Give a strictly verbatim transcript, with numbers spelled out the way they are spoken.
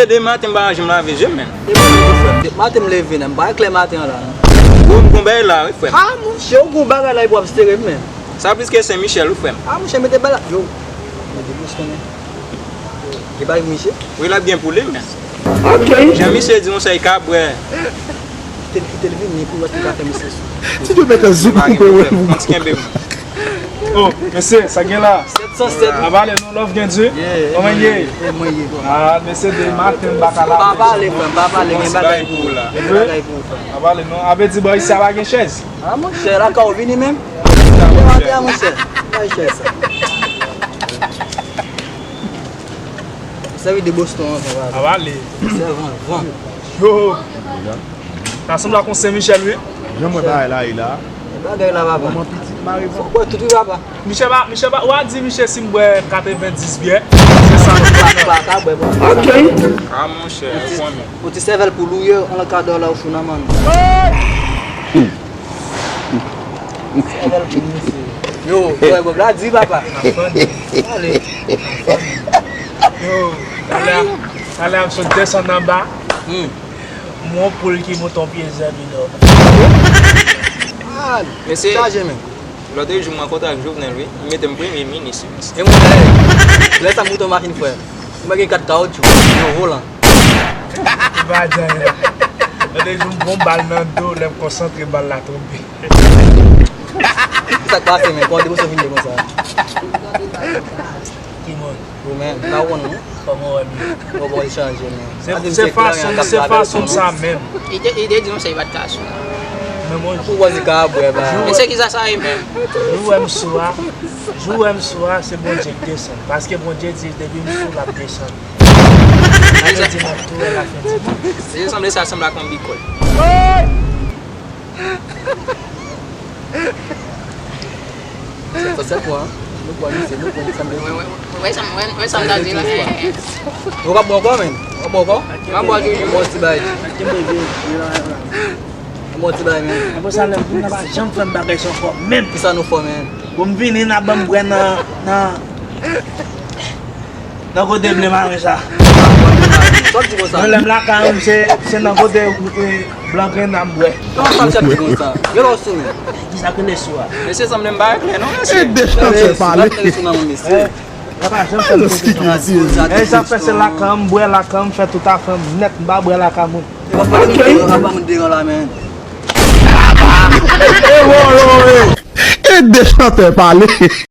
Demen maten m pa janm lave je m, menm. Demen maten m leve, non, m pa klè maten an la, non. Bro, m gon bagay la, wi, frè m. Ah, monchè, ou gon bagay la, epi w ap sere m, menm. Sa plis ke Sen Michèl, wi, frè m. Ah, monchè, mete bagay la. Yo, mete bous konnen. Gen bagay pou misye? Wi, l ap gen pou li, menm. Ok. Jan misye di yon sèy ka bwè. Kite l, kite l vini pou wè si l ka fè misye sou. Ti dwe mete zouk koupe wè. Konn ti kenbe m. Oh, mesye, sa gen la? Sèt san sèt. Avale non, love gen di. Kòman ye? Mwen ye. Ah, mesye, de maten m pa ka lave. Pa pale, frè m, pa pale, gen bagay pou ou. Gen bagay pou ou, frè m. Avale non, avè di bò isi a pa gen chèz. Ah, monchè, la ka ou vini menm? Gen bagay, monchè. Bay chèz sa. Sèvi de Boston anvan, papa. Avale. Sèvan, van. Yo. Sa sanble ak yon Sen Michèl, wi. Jan mwen bagay la ye la. Bagay la, papa. Manman pitit mare bon. Fòk wè tout, wi, papa. Misye pa, misye pa, w a di misye si m bwè katrevenndis byè. Se sa. Pa, pa ka bwè, bon. Ok. Ah, monchè, ou konnen. Ou ti sèvèl pou louye, an lè ka dòla ou fou nan man. Sèvèl pou misye. Yo, yo, bòb la di, papa. Ale. Yo, talè, talè m sot desann anba. Hmm. M wè yon poul ki moute yon pye zèb, you know. Ah, mesye, chaje men. Lòt jou, m rankontre ak Jovenel, wi. Li mete m premye minis, wi. E mwen, eh, lè sa m moute yon machin, frè. Mwen gen kat kawoutchou, yon volan. Li pa di anyen la. Lòt jou, m pran bal nan do, lè m konsantre, bal la tonbe. Sa k pase, men? Kòman te posib vin konsa? Ki moun? Ou menm, m pa konn ou. Kòman w wè m ye? Ou bon, li chanje, men. Se, se fason, se fason m sa menm. Li te, li te di nou se li pa t ka sou. Men bon, pou w wè li ka bwè, ba. E se kisa sa ye menm? Jou w wè m sou a, jou w wè m sou a, se Bondye k desann. Paske Bondye di, depi m sou, l ap desann. Sa vle di m ap tou wè lafen di mond. Se sanble sa sanble ak yon bikòl. Sa, sa, sa kwa? Nou kwa misye, nou kwa misye. Wè, wè, wè, wè sa m, wè, wè sa m ta di la. Ou pa bon ankò, men? Ou pa bon ankò? M ap bò toujou. Bon ti bay. Bon ti bay, men. Apre sa, lè m vin nan pa janm fè m bagay sa ankò, menm. Kisa nou fè, men? Bon, m vini, n ap ban m bwè nan, nan, nan kote ble maren sa. Sa w di konsa? Mwen, lè m lakay m, se, se nan kote, e, Blan Grenn a m bwè. Kòman sa m t ap di konsa? Gen lè w sou men. Kisa k rele sou a? Mesye, sanble m pa klè non, mesye. E de chantè pale. Mesye. Pale sou nan mwen, mesye. Alò, ki ki di? E sa fè se lakay m, bwè lakay m, fè tout afè m nèt, m pa bwè lakay moun. E pa pale moun devan, pa moun devan la, men. E de chantè pale.